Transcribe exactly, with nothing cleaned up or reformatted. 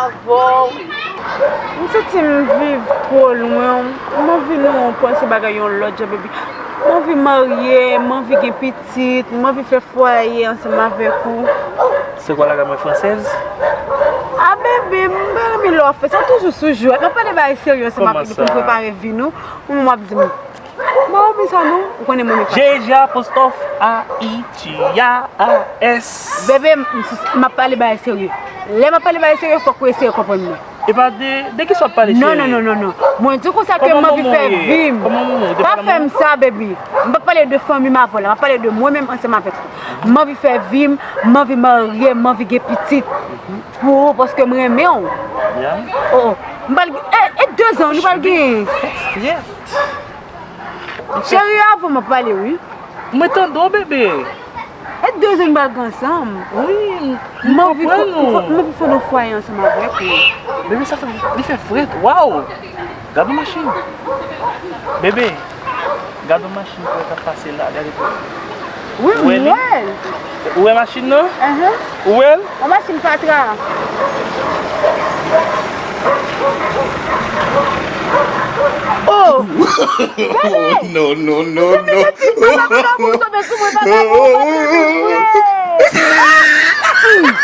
Avè w. M santi m viv twò lwen. M anvi nou pran se bagay yon lòt jan, baby. M anvi marye, m anvi gen pitit, m anvi fè fwaye ansanm avèk ou. Se kwa la gamme française? Ah, baby, m pa renmen lè w ap fè sa, toujou sou jwèt. M ap pale bagay serye ansanm avèk nou pou m prepare vi nou. Ou menm w ap di m, m pa renmen sa non. Ou konnen mwen menm. G G apostwòf A I T I A S. Bebe, m, m, m ap pale bagay serye. Lè m ap pale bagay serye, fòk ou eseye konprann mwen. Epa de, de kisa w ap pale, cheri? Non, non, non, non, non. Mwen di konsa ke m anvi fè vi m. Kòman manman w ye? Kòman manman w? Ou te pale manman w? Pa fè m sa, baby. M p ap pale de fanmi m avè w la. M ap pale de mwen menm ansanm avèk ou. M anvi fè vi m, m anvi marye, m anvi gen pitit. Pou ou, paske m renmen w. Yeah. Oh, oh. M pral, e, e de zan, nou pral gen. Cheri, avan m ap pale, wi. Mwen tande w, bebe. E de zan nou pral gen ansanm. Wi, m, m konprann ou. M anvi fè, m anvi fè nou fwaye ansanm avèk ou. Bebe, sa fè, li fè frèt. Waw! Gad yon machin. Bebe, gad yon machin k ap pase la. Gade pou. Wi, m wè l. Ou wè machin nan? Ou wè l? Yon machin fatra. Oh! Bebe! No, no, no, no. Bebe, ti papa, papa, pou w tonbe sou mwen, papa, pou w tonbe sou mwen.